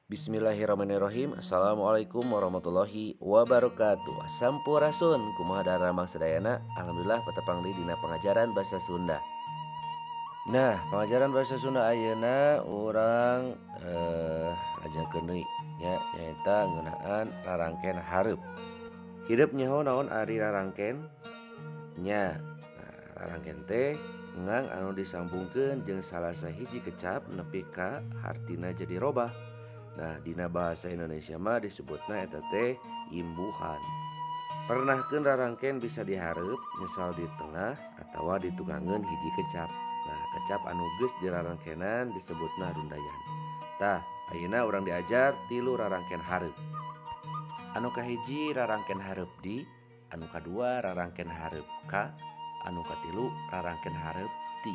Bismillahirrahmanirrahim. Assalamualaikum warahmatullahi wabarakatuh. Sampurasun, kumaha daramang sadayana. Alhamdulillah patepang deui dina pengajaran bahasa Sunda. Nah, pengajaran bahasa Sunda ayeuna urang lajengkeun deui nya, nyaeta ngeunaan rarangken hareup. Hirup nyaho naon ari rarangken? Nya, nah, rarangken teh ngang anu disambungkeun jeung salah sahiji kecap nepi ka hartina jadi robah. Nah, dina bahasa Indonesia mah disebutna eta teh imbuhan. Pernahkeun rarangken bisa dihareup, misal di tengah atawa ditukangeun hiji kecap. Nah, kecap anu geus dirarangkenan disebutna rundayan. Tah, ayeuna urang diajar tilu rarangken hareup. Anu kahiji rarangken hareup di, anu kadua rarangken hareup ka, anu katilu rarangken hareup ti.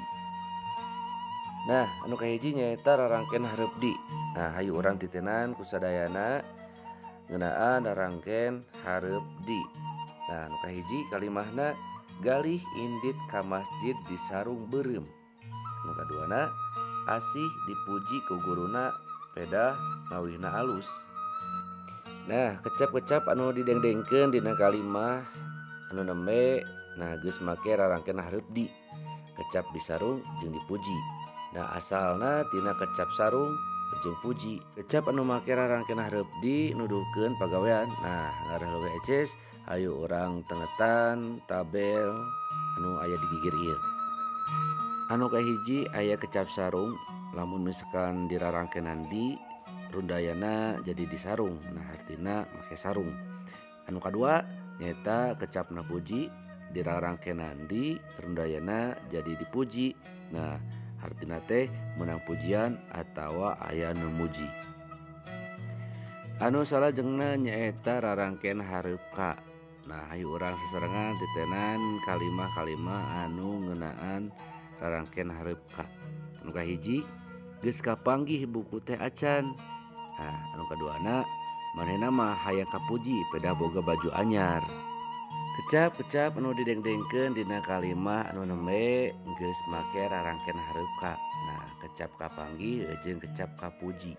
Nah, anu kahiji nyaeta rarangken hareup di. Nah, hayu urang titenan kusadayana ngeunaan rarangken hareup di. Nah, anu kahiji kalimahna galih indit ka masjid di sarung beureum. Anu kaduana asih dipuji ku guruna pedah ngawihna alus. Nah, kecap-kecap anu didengdengkeun dina kalimah anu nembe nah geus make rarangken hareup di. Kecap di sarung jeung dipuji. Nah, asalna tina kecap sarung jeung puji. Kecap anu make rarangken hareup di nuduhkeun pagawean. Nah, ngarah leuwih eces hayu urang tengetan tabel anu aya di gigir ieu. Anu kahiji aya kecap sarung, lamun misalkan dirarangkenan di rundayana jadi di sarung. Nah, hartina make sarung. Anu kadua nyaeta kecapna puji, dirarangkenan di rundayana jadi dipuji. Nah, hartina teh menang pujian atawa aya nu muji. Anu salajengna nyaeta rarangken hareup ka. Nah, hayu urang sasarengan titenan kalimah-kalimah anu ngeunaan rarangken hareup ka. Anu kahiji geus kapanggih buku teh acan. Nah, anu kaduana manehna mah hayang kapuji pedah boga baju anyar. Kecap-kecap anu didengdengkeun dina kalimah anu nembe geus make rarangken hareup ka. Nah, kecap kapanggih jeung kecap kapuji.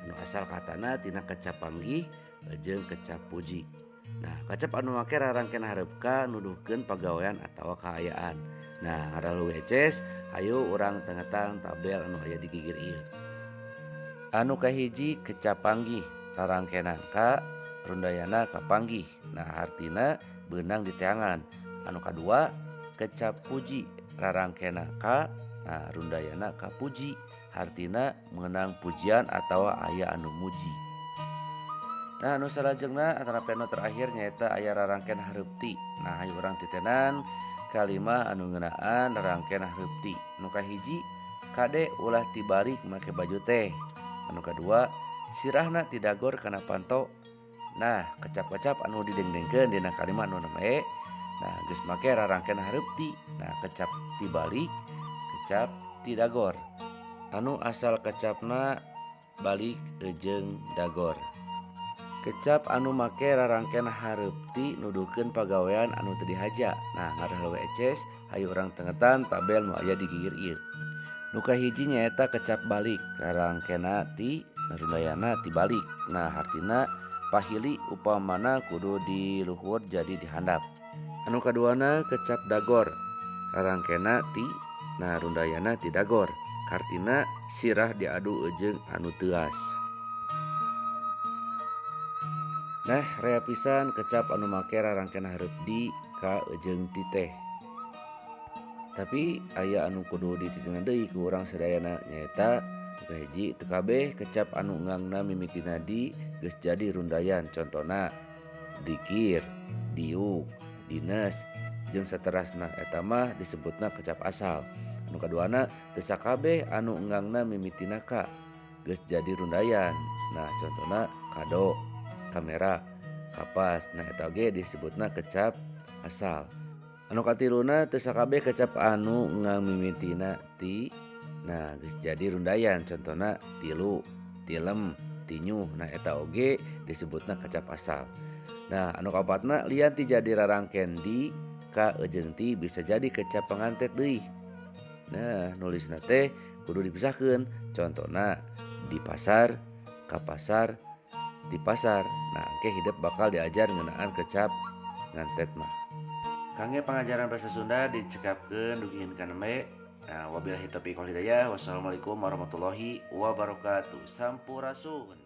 Anu asal katana tina kecap panggih jeung kecap puji. Nah, kecap anu make rarangken hareup ka nuduhkeun pagawean atawa kaayaan. Nah, ngarah leuwih eces hayu urang tengetan tabel anu aya di gigir ieu. Anu kahiji kecap panggih rarangkenan ka rundayana kapanggih. Nah, hartina beunang diteangan. Anu kadua kecap puji rarangkena ka, nah rundayana kapuji, hartina meunang pujian atawa aya anu muji. Nah, anu salajengna antara peno terakhir nyaeta aya rarangken hareup ti. Nah, hayu urang titenan kalimah anu ngeunaan rarangken hareup ti. Anu kahiji kade ulah tibalik make baju teh. Anu kadua sirahna tidagor kana panto. Nah, kecap-kecap anu didengdengkeun dina kalimah anu nembe nah geus make rarangken hareup ti. Nah, kecap tibalik, kecap tidagor. Anu asal kecapna balik jeung dagor. Kecap anu make rarangken hareup ti nuduhkeun pagawean anu teu dihaja. Nah, ngarah leuwih eces hayu urang tengetan tabel nu aya di gigir ieu. Nu kahiji nyaeta kecap balik rarangkena ti rundayana tibalik. Nah, hartina pahili upamana kudu di luhur jadi dihandap. Anu kaduana kecap dagor rarangkena ti, nah rundayana ti dagor, hartina sirah diadu jeung anu teuas. Nah, rea pisan kecap anu make rarangken hareup di ka jeung ti teh. Tapi aya anu kudu dititenan deui ku urang sadayana nyaeta kahiji teu kabeh kecap anu ngangna mimitina di geus jadi rundayan. Contona dikir, diuk, dinas jeung saterasna eta mah disebutna kecap asal. Anu kaduana teu sakabeh anu ngangna mimitina ka geus jadi rundayan. Nah, contona kado, kamera, kapas. Nah, eta oge disebutna kecap asal. Anu katiluna teu sakabeh kecap anu ngang mimitina ti, nah geus jadi rundayan. Contona tilu, tilem, tinyuh. Nah, eta oge disebutna kecap asal. Nah, anu kaopatna lian ti jadi rarangken di ka jeung ti bisa jadi kecap pangantet deui. Nah, nulisna teh kudu dipisahkeun. Contona di pasar, Ka pasar di pasar. Nah, engke hidep bakal diajar ngeunaan kecap ngantet mah. Kangge pangajaran bahasa Sunda dicekapkeun dugi ka nembe. Nah, wabillahi taufiq wal hidayah. Wassalamualaikum warahmatullahi wabarakatuh. Sampurasun.